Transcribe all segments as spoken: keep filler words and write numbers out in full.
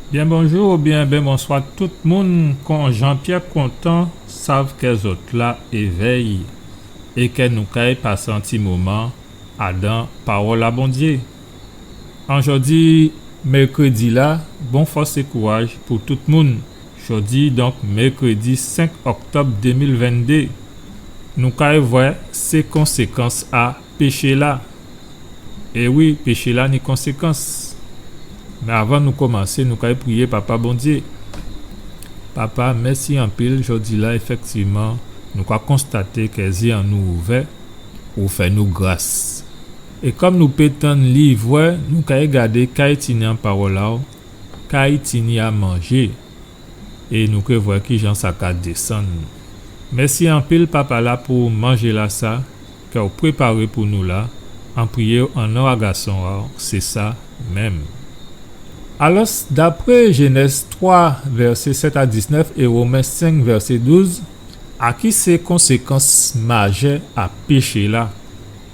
Byen bonjou oubyen byen bonswa tout moun, kon Jean-Pierre kontan sav kè zòt la évèy é kè nou kay pasé on ti moman adan pawòl a Bondyé. An jòdi mèkrédi la, bon fòs é kouraj pou tout moun. Jòdi, donk, mèkrédi senk òktòb dé mil venndé, nou kay vwè sé konsékans a péché la. É wi, péché la ni konsékans. Mé avan nou komansé, nou kay priyé Papa Bondyé. Papa, mèsi anpil, jòdi la, éfèktivman, nou ka konstaté kè zyé an nou ouvè, ou fè nou gras. É kòm nou pé tann li vwè, nou kay gadé ka i tini an pawòl a'w, ka i tini a manjé. É nou ké vwè kijan sa ka désann. Mèsi anpil, Papa la, pou manjé la sa, kè ou préparé pou nou la, an priyé an non a Gason a'w, sé sa menm. Alòs, dapré Jénèz twa, vèsé sèt a diznèf é Women senk, vèsé douz, a ki sé konsékans majè a péché la?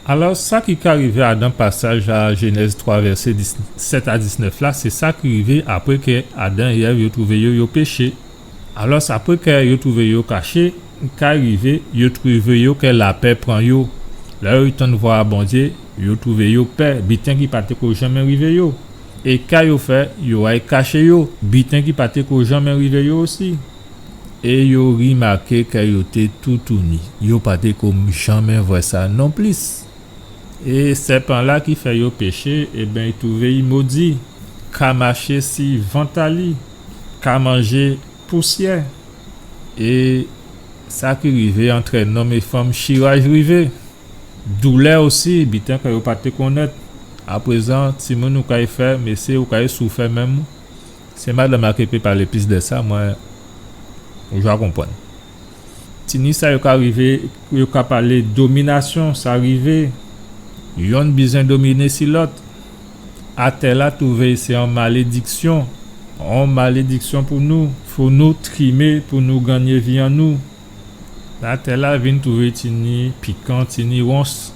Alò, sa ki ka rivé adan pasaj a Jénèz twa, vèsé dis, sèt a diznèf la, sé sa ki rivé apré kè Adan é Èv yo twouvé yo, yo péché. Alò, apré kè yo twouvé yo kaché, ka rivé, yo twouvé yo kè lapè pran yo. Lè yo tann vwa a Bondyé, yo twouvé yo pè, biten ki pa té ko janmé rivé yo. É ka yo fè, yo ay kaché yo, biten ki pa té ko janmé rivé yo osi. É yo rimaké kè yo té toutouni. Yo pa té ko janmé vwè sa nonplis. É sèpan la ki fè yo péché, ében, i twouvé i modi, ka maché si vant a li, ka manjé pousyè. É sa ki rivé antrè nonm é fanm, chiraj rivé. Doulè osi, biten kè yo pa té konnèt. Aprézan, timoun, ou kay fè, mésyé, ou kay soufè menm. Sé madanm-la ki pé palé plis dè sa, mwen, ou ja konprann. Tini sa yo ka rivé, yo ka palé dominasyon, sa rivé. Yonn bizwen dominé si lòt. Atè-la twouvé sé on malédiksyon. On malédiksyon pou nou. Fò nou trimé pou nou gannyé vi an nou. Latè-la vin twouvé tini pikan, tini wons,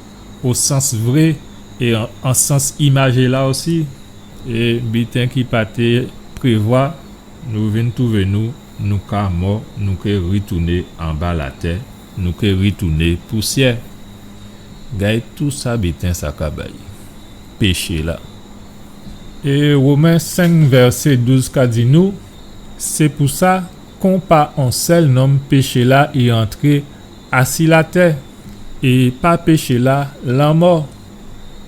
o sans vré, é an, an sans imajé la osi. É biten ki pa té prévwa, nou vin twouvé nou, nou ka mò, nou ké ritouné anba latè, nou ké ritouné pousyè. Gay tou sa biten sa ka bay. Péché la. É Women senk vèsé douz ka di nou, sé pou sa, kon pa on sèl nonm péché la i antré asi latè, é pa péché la, lanmò.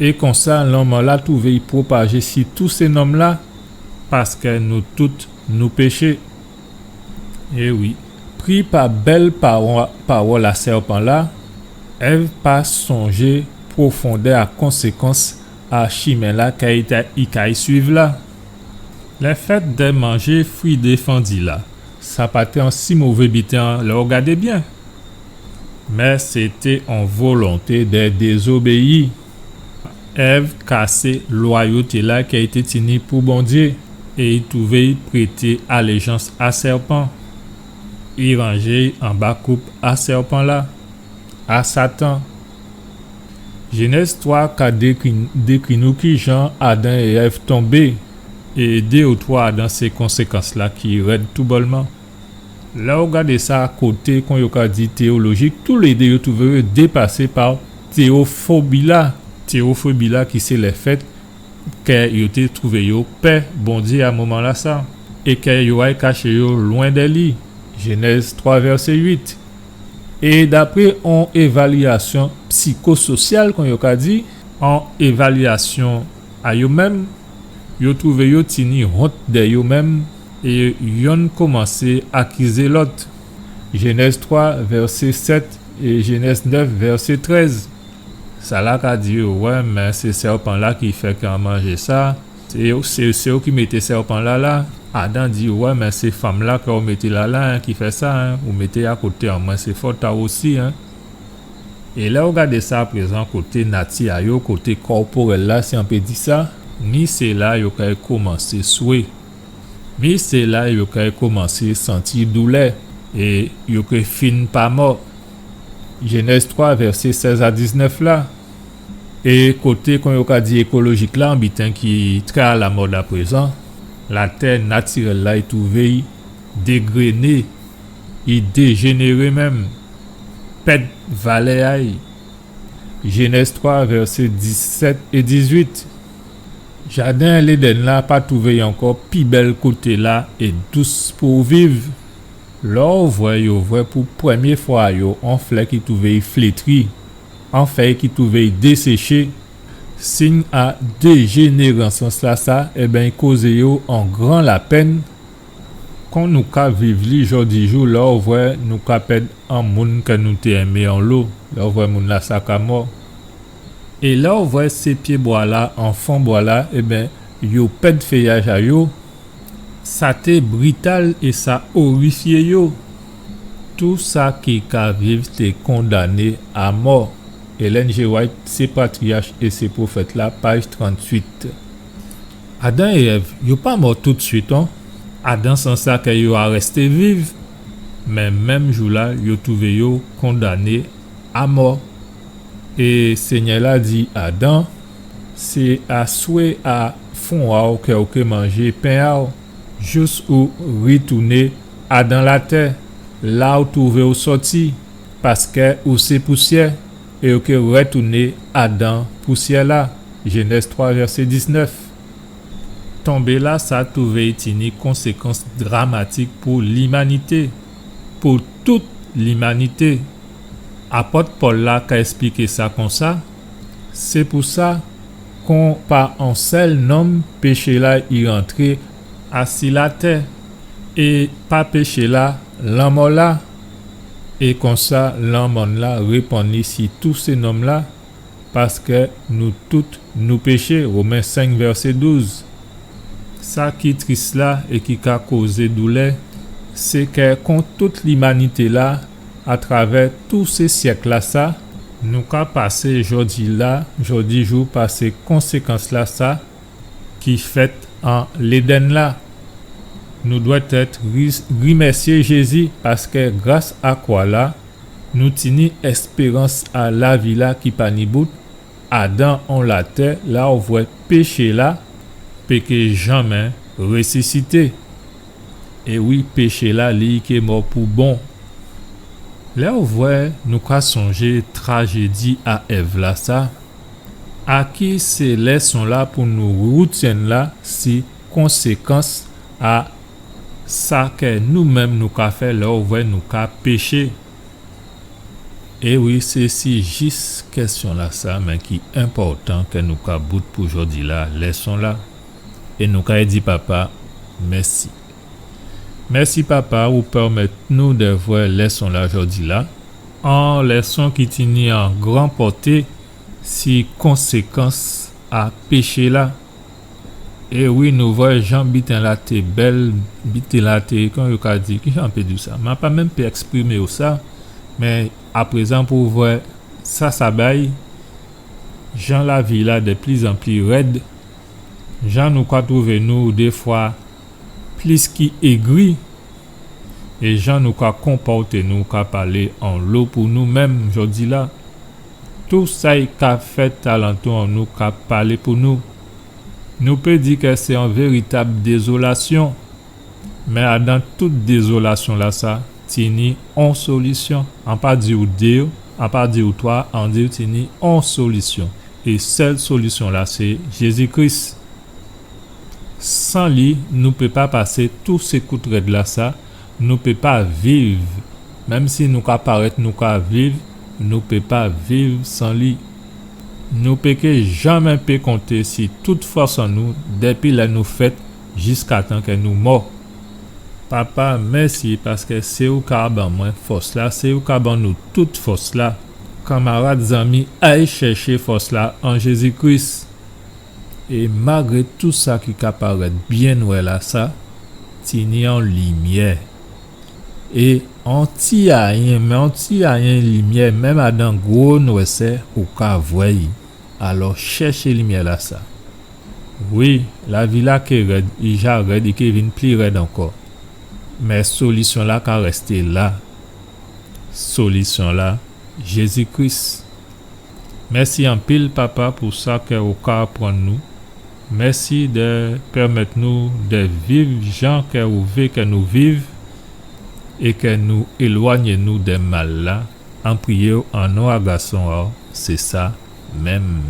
É konsa, lanmò la twouvé i pwopajé si tout sé nonm la, paskè nou tout nou péché. É wi, pri pa bèl pawo-, pawòl a sèpan la, Èv pa sonjé pwofondè a konsékans a chimen la kè i ta, i kay suiv la. Lèfèt dè manjé fwi défandi la, sa pa té on si mové biten lè ou gadé byen. Mé sé té on volonté dè dézobéyi. Èv kasé lwayoté la kè i té tini pou Bondyé, é i twouvé i prété aléjans a sèpan. I ranjé anba koup a sèpan la, a Satan. Jénèz twa ka dékri, dékri nou kijan Adan é Èv tonbé, é dé ou twa adan sé konsékans la ki rèd toubòlman. Lè ou gadé sa koté, kon yo ka di, téyolojik, toulédé yo twouvé yo dépasé pa téyofobi la. Téyofobi la ki sé lèfèt kè yo té twouvé yo pè Bondyé a moman la sa, é kè yo ay kaché yo lwen dè li. Jénèz twa, vèsé uit. É dapré on évalyasyon psikososyal, kon yo ka di, on évalyasyon a yo menm, yo twouvé yo tini wont dè yo menm, é yonn komansé akizé lòt. Jénèz twa, vèsé sèt, é Jénèz nèf, vèsé trèz. Sala ka di yo, wè, mé sé sèpan la ki fè kè an manjé sa. Sé, sé, sé ou ki mété sèpan la la. Adan di, wè, mé sé fanm la kè ou mété la la, en, ki fè sa, en. Ou mété akoté an mwen, sé fòt a'w osi, en. É lè ou gadé sa aprézan, koté nati a yo, koté kòporèl la, si an pé di sa, mi sé la yo kay komansé swé. Mi sé la yo kay komansé santi doulè, é yo ké fin pa mò. Jénèz twa, vèsé sèz a diznèf la. É koté, kon yo ka di, ékolojik la, on biten ki trè alamòd aprézan, Latè natirèl la i twouvé i dégréné, i déjénéré menm, pèd valè a'y. Jénèz twa, vèsé disèt é dizuit. Jaden Léden la pa twouvé i ankò pi bèl koté la é dous pou viv. Lè ou vwè yo vwè pou prèmyé fwa yo on flè ki twouvé i flétri, on fèy ki twouvé i déséché, sign a déjénérésans la sa, ében, i kozé yo on gran lapenn. Kon nou ka viv li jòdijou, lè ou vwè nou ka pèd on moun kè nou té enmé onlo, lè ou vwè moun la sa ka mò. É lè ou vwè sé pyébwa la, anfan bwa la, ében, yo pèd féyaj a yo, sa té brital é sa orifyé yo. Tou sa ki ka viv té kondané a mò. Ellen G. White, Sé patriyach é sé pwofèt la, paj trantuit. Adan é Èv, yo pa mò toutswit, an. Adan sans sa kè yo arèsté viv, mé menm jou la, yo twouvé yo kondané a mò. É Sényè la di Adan, sé aswè a fon a'w kè ou ké manjé pen a'w, jous ou ritouné adan latè, la ou twouvé ou sòti, paskè ou sé pousyè, é ou ké rètouné adan pousyè la. Jénèz twa, vèsé diznèf. Tonbé la sa twouvé i tini konsékans dramatik pou limanité, pou tout limanité. Apòt Pòl la ka èspliké sa konsa, sé pou sa, kon pa on sèl nonm péché la i rantré asi latè, é pa péché la, lanmò la, é konsa lanmò la répann li si tout sé nonm la, paskè nou tout nou péché, Women senk vèsé douz. Sa ki tris la é ki ka kozé doulè, sé kè kon tout limanité la, atravè tout sé syèk la sa, nou ka pasé jòdi la, jòdi jou pa sé konsékans la sa, ki fèt an Léden la. Nou dwèt èt ri-, rimèsyé Jézi paskè gras a kwa la, nou tini èspérans a lavi la ki pa ni bout, adan on latè la ou vwè péché la pé ké janmé résisité. É wi, péché la, li ké mò pou bon. Lè ou vwè nou ka sonjé trajédi a Èv la sa, a ki sé lèson la pou nou routyenn la si konsékans a sa kè nou menm nou ka fè lè ou vwè nou ka péché. É wi, sé si jis kèsyon la sa, mé ki enpòtan kè nou ka bout pou jòdi la, lèson la. É nou ka di Papa, mèsi. Mèsi Papa, ou pèmèt nou dè vwè lèson la jòdi la. On lèson ki tini on gran pòté si konsékans a péché la. É wi, nou vwè jan biten la té bèl, biten la té, kon yo ka di, ki jan an pé di sa? Mwen pa menm pé èksprimé ou sa, mé aprézan pou vwè sa sa bay, jan lavi la dè plizanpli rèd, jan nou ka twouvé nou défwa plis ki égri, é jan nou ka konpòté nou, ka palé onlo pou nou menm jòdi la. Tou sa i ka fèt alantou an nou ka palé pou nou. Nou pé di kè sé on véritab dézolasyon. Mé adan tout dézolasyon la sa, tini on solisyon. An pa di'w dé, an pa di'w twa, an di'w tini on solisyon. É sèl solisyon la sé Jézi Kris. San li, nou pé pa pasé tout sé kout rèd la sa, nou pé pa viv. Menm si nou ka parèt nou ka viv, nou pé pa viv san li. Nou pé ké janmé pé konté si tout fòs an nou, dépi lè nou fèt jiskatan kè nou mò. Papa, mèsi paskè sé ou ka ban mwen fòs la, sé ou ka ban nou tout fòs la. Kanmarad, zanmi, ay chèché fòs la an Jézi Kris. É malgré tou sa ki ka parèt byen nwè la sa, tini on limyè. É on ti ayen, mé on ti ayen limyè, menm adan gwo nwèsè, ou ka vwè'y. Alò, chèché limyè la sa. Wi, lavi la ké rèd, i ja rèd, i ké vin pli rèd ankò. Mé solisyon la ka rèsté la. Solisyon la, Jézi Kris. Mèsi anpil, Papa, pou sa kè ou ka aprann nou. Mèsi dè pèmèt nou dè viv jan kè ou vé kè nou viv é kè nou élwagné nou dè mal-la. An priyé-w an non a Gason a-w, sé sa menm.